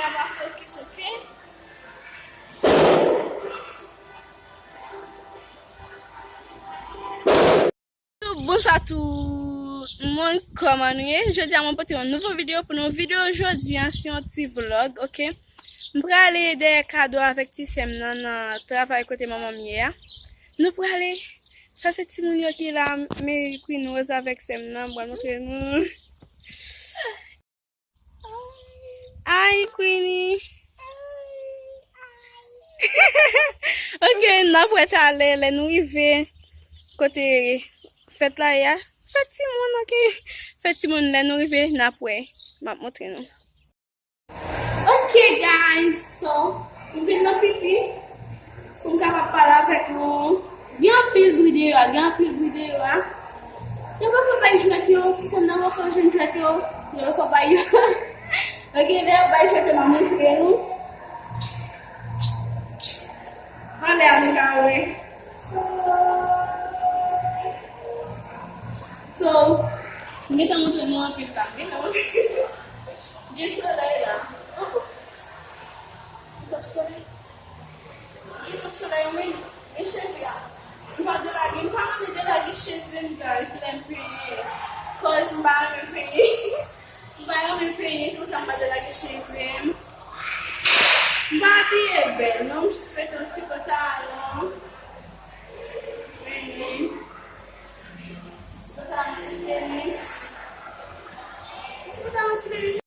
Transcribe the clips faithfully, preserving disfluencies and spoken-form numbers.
Focus, ok? Bonswa tout moun, kòman nou ye? Jodi a mwen pote yon nouvo videyo pou nou. Videyo jodi a se yon ti vlog, ok? M prale dèyè kado avèk ti sè m nan, nan travay kote manman m ye a. Nou prale. Sa se timoun yo ki la, Mary Queen Rose avèk sè m nan, m pral montre nou. Ay, Queenie. Ok, n ap wè talè lè nou rive kote fèt la ye a. Fèt timoun, ok. Fèt timoun, lè nou rive, n ap wè. M ap montre nou. Ok, guys, so, m vin nan pipi pou m kapab pale avèk nou. Gen anpil bri deyò a, gen anpil bri deyò a. Yo poko bay jwèt yo, ti sè m nan poko jwenn jwèt yo. Yo poko bay yo. Ok, lè yo bay jwèt yo, m ap montre nou. Anlè a, nou ka wè. So, m gentan montre nou anpil la. M gentan montre. Gen solèy la. Oh, oh. Gen twòp solèy. Gen twòp solèy, men, men cheve a. M pa delage, m pa renmen delage cheve m, guys, lè m penyen. Cause m pa renmen penyen. M pa renmen penyen, se pou sa m pa delage cheve m. M pa abiye bèl, non, m jis mete yon ti pantalon. Men, ti pantalon ti tenis. Ti pantalon ti tenis.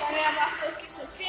Kamera pa focus, ok?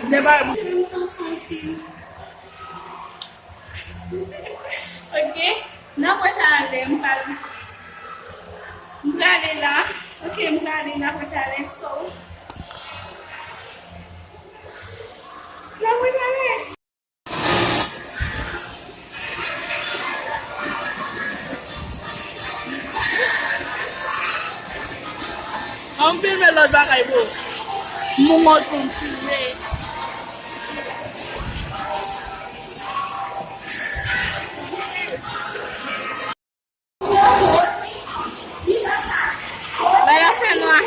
Deba. Ok, n ap wè talè, m pral, m prale la. Ok, m prale, n ap wè talè, so. N ap wè talè. An m filme lòt bagay, bro. M mòd pou m filme. Bay la fè nwa.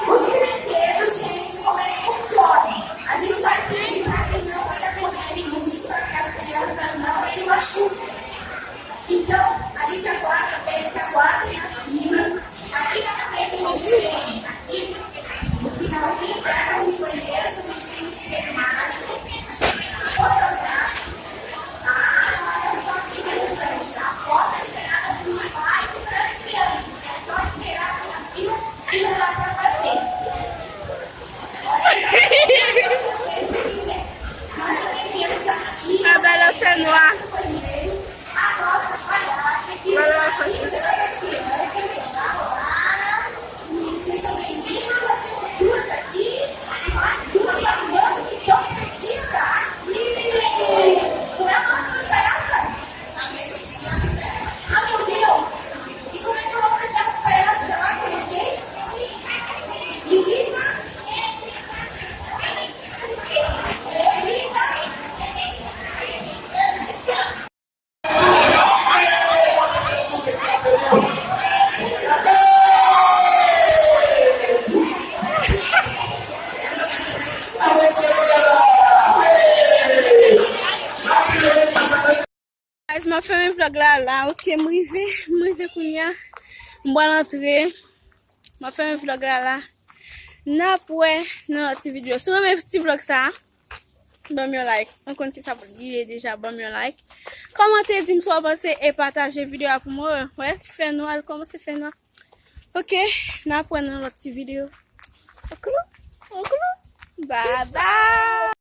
Os brinquedos, gente, como é que funciona? A gente vai pedir para a criança comer isso, para que as crianças não se machuquem. Então, a gente aguarda, pede que aguardem nas filas. Aqui na frente a gente tem, aqui, no finalzinho, perto dos banheiros, a gente tem um espelho mágico, fotográfico. Ah, olha só que interessante. A porta liberada para os pais e para as crianças. É só esperar aqui na fila e já dá para fazer. Olha só, se vocês quiserem. Nós também temos aqui, a bela fenwa. Banheiro. A nossa palhaça que está aqui, crianças, olá, olá. Sejam bem-vindos, nós temos duas aqui, e mais duas arrumando que estão perdidas aqui. Como é o nome dessas palhaças? A Meduzinha, né? Ah, meu Deus! E como é que eu vou fazer as palhaças lá com você? Lilita? Lilita? Guys, m ap fèmen vlòg la la, ok, m rive, m rive kounye a, m pral antre, m ap fèmen vlòg la la, n ap wè nan lòt ti videyo. Si w renmen ti vlòg sa, Ban m yon like. Mwen konn ki sa pou l rive deja, ban m yon like. Kòmante, di m sa w panse e pataje videyo a pou mwen. Wè, fè nwa, l kòmanse fè nwa. Ok, n a pran nan lòt ti videyo. Oklou, oklou. Bye bye.